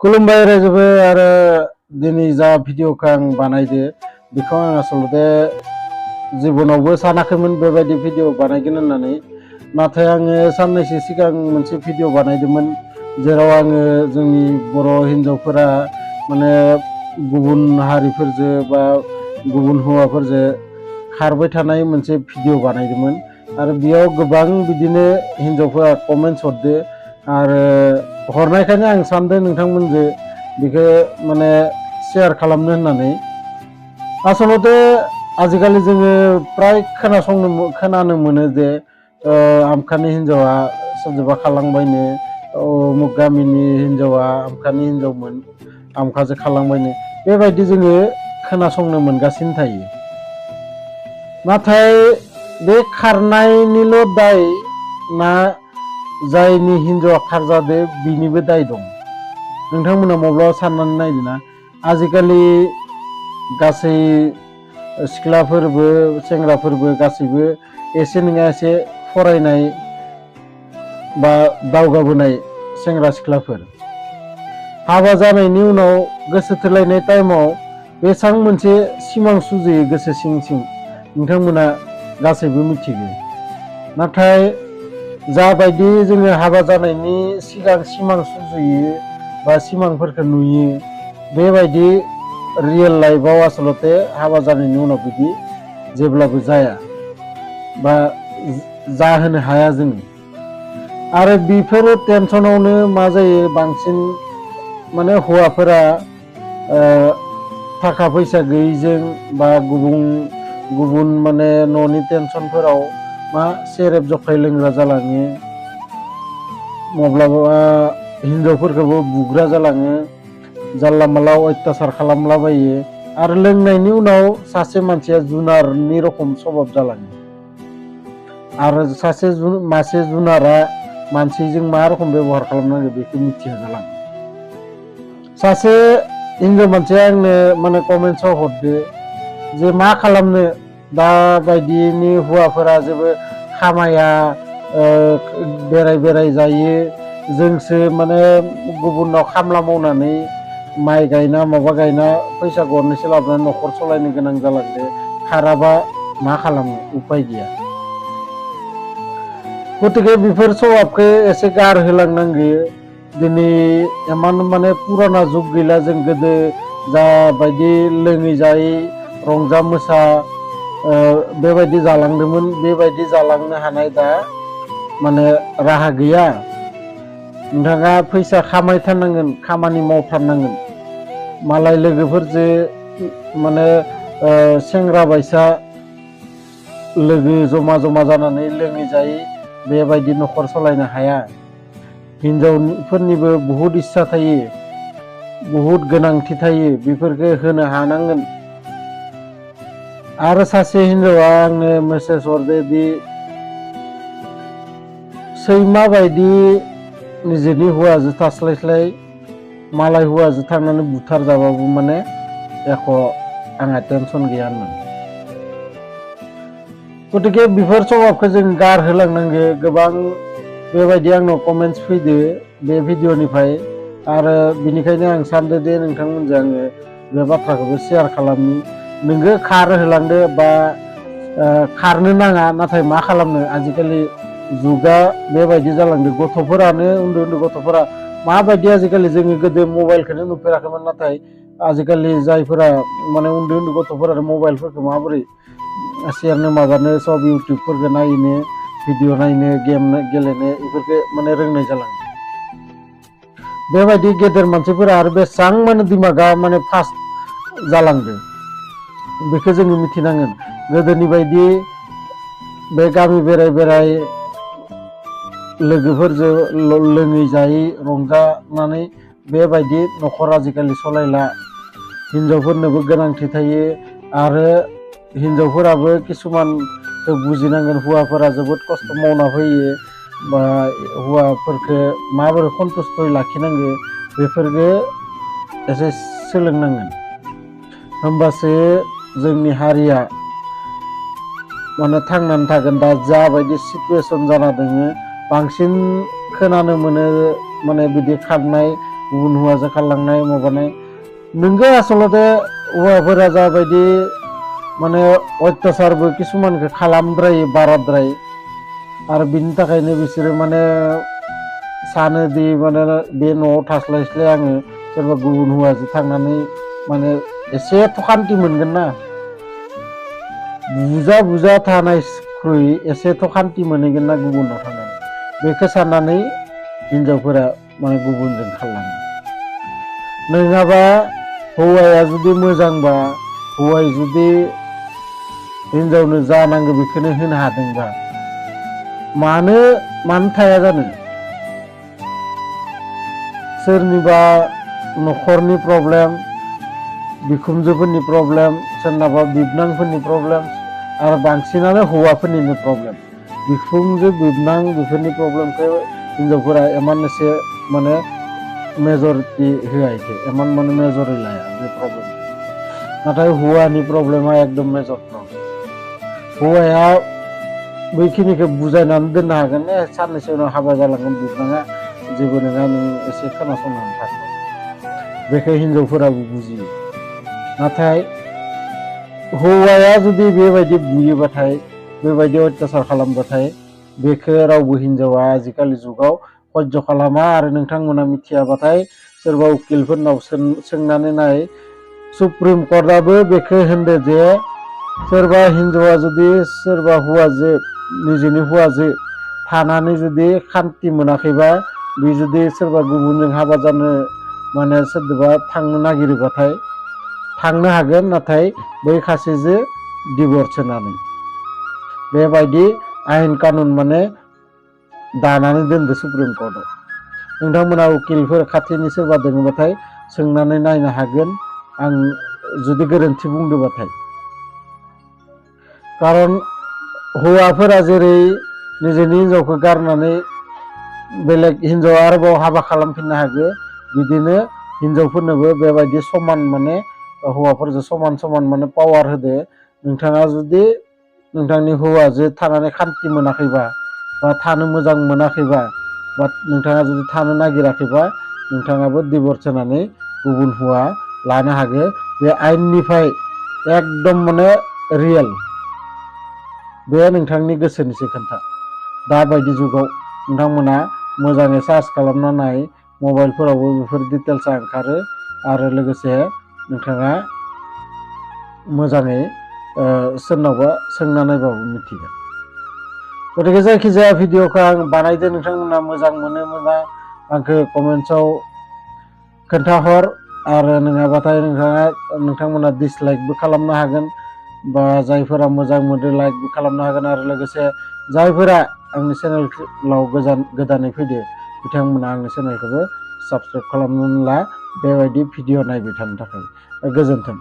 खुलुमबाय रायजोबो आरो दिनै जा भिडिअखौ आं बानायदो बेखौ आं आसलते जिबनावबो सानाखैमोन बेबायदि भिडिअ बानायगोन होननानै नाथाय आङो साननैसो सिगां मोनसे भिडिअ बानायदोंमोन जेराव आङो जोंनि बर' हिन्जावफोरा माने गुबुन हारिफोरजों बा गुबुन हौवाफोरजों खारबाय थानाय मोनसे भिडिअ बानायदोंमोन आरो बेयाव गोबां बिदिनो हिन्जावफोरा कमेन्ट्स हरदो आरो हरनायखायनो आं सानदों नोंथांमोनजों बेखौ माने शेयार खालामनो होननानै आसलते आजिखालि जोङो प्राय खोनानो मोनो जे आमखानि हिन्जावा सोरजोंबा खारलांबायनो उमुक गामिनि हिन्जावा आमखानि हिन्जावमोन आमखाजों खारलांबायनो बेबायदि जोङो खोनासंनो मोनगासिनो थायो। नाथाय बे खारनायनिल' दाय ना जायनि हिन्जावा खारजादो बिनिबो दाय दं। नोंथांमोना माब्लाबा साननानै नायदोंना आजिखालि गासै सिख्लाफोरबो सेंग्राफोरबो गासैबो एसे नङा एसे फरायनाय बा दावगाबोनाय सेंग्रा सिख्लाफोर हाबा जानायनि उनाव गोसो थोलायनाय टाइमाव बेसेबां मोनसे सिमां सुजुयो गोसो सिं सिं नोंथांमोना गासैबो मिथिगौ। नाथाय जाबायदि जोङो हाबा जानायनि सिगां सिमां सुजुयो बा सिमांफोरखौ नुयो बेबायदि रियेल लाइफआव आसलते हाबा जानायनि उनाव बिदि जेब्लाबो जाया बा जाहोनो हाया जोङो आरो बेफोर टेनसनावनो मा जायो बांसिन माने हौवाफोरा थाखा फैसा गैयिजों बा गुबुन माने न'नि टेनसनफोराव मा सेरेब जखाय लोंग्रा जालाङो माब्लाबा हिन्जावफोरखौबो बुग्रा जालाङो जानला मानला अयथासार खालामलाबायो आरो लोंनायनि उनाव सासे मानसिया जुनारनि रखम सभाब जालाङो आरो मासे जुनारा मानसिजों मा रखम बेबहार खालामनांगौ बेखौ मिथिया जालाङो। सासे हिन्जाव मानसिया आंनो माने कमेन्ट्सआव हरदो जे मा खालामनो दा बायदिनि हौवाफोरा जेबो खामाया बेराय जायो जोंसो माने गुबुनाव खामला मावनानै माइ गायना माबा गायना फैसा गरनैसो लाबोनानै न'खर सालायनो गोनां जालांदो खाराबा मा खालामो उपाय गैया। गतिके बेफोर सभाबखौ एसे गारहोलांनांगौ। दिनै इमान माने पुराना जुग गैला जों गोदो जाबायदि लोङै जायै रंजा मोसा बेबायदि जालांदोंमोन बेबायदि जालांनो हानाय दा माने राहा गैया। नोंथाङा फैसा खामायथारनांगोन खामानि मावथारनांगोन मालाय लोगोफोरजों माने सेंग्रा बायसा लोगो जमा जानानै लोङै जायै बेबायदि न'खर सालायनो हाया। हिन्जावफोरनिबो बहुद इस्सा थायो बहुद गोनांथि थायो बेफोरखौ होनो हानांगोन। आरो सासे हिन्जावा आंनो मेसेज हरदो दि सैमा बायदि निजेनि हौवाजों थास्लायस्लाय मालाय हौवाजों थांनानै बुथार जाबाबो माने एख' आंहा टेनसन गैया होननानै। गतिके बेफोर सभाबखौ जों गारहोलांनांगौ। गोबां बेबायदि आंनाव कमेन्ट्स फैदो बे भिडिअनिफ्राय आरो बिनिखायनो आं सानदों दे नोंथांमोनजों आङो बे बाथ्राखौबो शेयार खालामनि। नोंगो खारहोलांदो बा खारनो नाङा नाथाय मा खालामनो आजिखालि जुगा बेबायदि जालांदों गथ'फोरानो उन्दै गथ'फोरा माबायदि आजिखालि जोङो गोदो मबाइलखौनो नुफेराखैमोन नाथाय आजिखालि जायफोरा माने उन्दै गथ'फोरानो मबाइलफोरखौ माबोरै सेरनो माबानो सब इउटुबफोरखौ नायनो भिडिअ नायनो गेम गेलेनो बेफोरखौ माने रोंनाय जालाङो। बेबायदि गेदेर मानसिफोरा आरो बेसेबां माने दिमागा माने फास्ट जालांदों बेखौ जोङो मिथिनांगोन। गोदोनि बायदि बे गामि बेराय लोगोफोरजों लोङै जायै रंजानानै बेबायदि न'खर आजिखालि सालायला। हिन्जावफोरनोबो गोनांथि थायो आरो हिन्जावफोराबो किसुमानखौ बुजिनांगोन हौवाफोरा जोबोद खस्थ' मावना फैयो बा हौवाफोरखौ माबोरै सन्तुष्टयै लाखिनांगौ बेफोरखौ एसे सोलोंनांगोन। होमबासो जोंनि हारिया माने थांनानै थागोन। दा जाबायदि सिचुवेसन जाना दङ बांसिन खोनानो मोनो माने बिदि खारनाय गुबुन हौवाजों खारलांनाय माबानाय नोंगो आसलते हौवाफोरा जाबायदि माने अत्याचारबो किसुमानखौ खालामद्रायो बाराद्राय आरो बिनि थाखायनो बिसोरो माने सानो दि माने बे न'आव थास्लायस्लाय आङो सोरबा गुबुन हौवाजों थांनानै माने एसेथ' खान्थि मोनगोन ना बुजा थानायख्रुइ एसेथ' खान्थि मोनहैगोन ना गुबुनाव थांनानै बेखौ साननानै हिनजावफोरा माने गुबुनजों खारलाङो नङाबा हौवाया जुदि मोजांबा हौवाया जुदि हिनजावनो जानांगौ बेखौनो होनो हादोंबा मानो थाया जानो सोरनिबा न'खरनि प्रब्लेम बिखुनजोफोरनि प्रब्लेम सोरनाबा बिबनांफोरनि प्रब्लेम आरो बांसिनानो हौवाफोरनिनो प्रब्लेम बिखुनजो बिबनां बेफोरनि प्रब्लेमखौ हिनजावफोरा इमान एसे माने मेजरिटि होआ इमान माने मेजरि लाया बे प्रब्लेम नाथाय हौवानि प्रब्लेमा एकदम मेजर प्रब्लेम हौवाया बैखिनिखौ बुजायनानै दोननो हागोन साननैसो उनाव हाबा जालांगोन बिबनाङा जेबो नङा नों एसे खोनासंनानै थागोन बेखौ हिनजावफोराबो बुजियो नाथाय हौवाया जुदि बेबायदि बुयोबाथाय बेबायदि अत्याचार खालामबाथाय बेखौ रावबो हिनजावा आजिखालि जुगाव सह्य खालामा आरो नोंथांमोना मिथियाबाथाय सोरबा उकिलफोरनाव सोंनानै नाय सुप्रिम कर्टआबो बेखौ होनदो जे सोरबा हिनजावा जुदि सोरबा हौवाजों निजेनि हौवाजों थानानै जुदि खान्थि मोनाखैबा बे जुदि सोरबा गुबुनजों हाबा जानो माने सोरदोबा थांनो नागिरोबाथाय थांनो हागोन नाथाय बै खासेजों डिभर्स होनानै बेबायदि आयेन कानुन माने दानानै दोनदो सुप्रिम कर्टआव नोंथांमोना उकिलफोर खाथिनि सोरबा दङबाथाय सोंनानै नायनो हागोन आं जुदि गोरोन्थि बुंदोंबाथाय खारन हौवाफोरा जेरै निजेनि हिनजावखौ गारनानै बेलेग हिनजाव आरोबाव हाबा खालामफिननो हागो बिदिनो हिनजावफोरनोबो बेबायदि समान माने हौवाफोरजों समान माने पावार होदो नोंथाङा जुदि नोंथांनि हौवाजों थानानै खान्थि मोनाखैबा बा थानो मोजां मोनाखैबा बा नोंथाङा जुदि थानो नागिराखैबा नोंथाङाबो डिभर्स होनानै गुबुन हौवा लानो हागो बे आयेननिफ्राय एकदम माने रियेल बे नोंथांनि गोसोनिसो खोन्था दाबायदि जुगाव नोंथांमोना मोजाङै सार्च खालामना नाय मबाइलफोरावबो बेफोर डिटेल्सआ ओंखारो आरो लोगोसे नोंथाङा मोजाङै सोरनावबा सोंना नायबाबो मिथिगोन गतिके जायखिजाया भिडिअखौ आं बानायदो नोंथांमोना मोजां मोनो मोना आंखौ कमेन्ट्सआव खोन्थाहर आरो नङाबाथाय नोंथांमोना डिसलाइकबो खालामनो हागोन बा जायफोरा मोजां मोनो लाइकबो खालामनो हागोन आरो लोगोसे जायफोरा आंनि चेनेलाव गोदानै फैदो बिथांमोना आंनि चेनेलखौबो साबस्क्राइब खालामनानै ला बेबायदि भिडिअ नायबाय थानो थाखाय गोजोन्थों।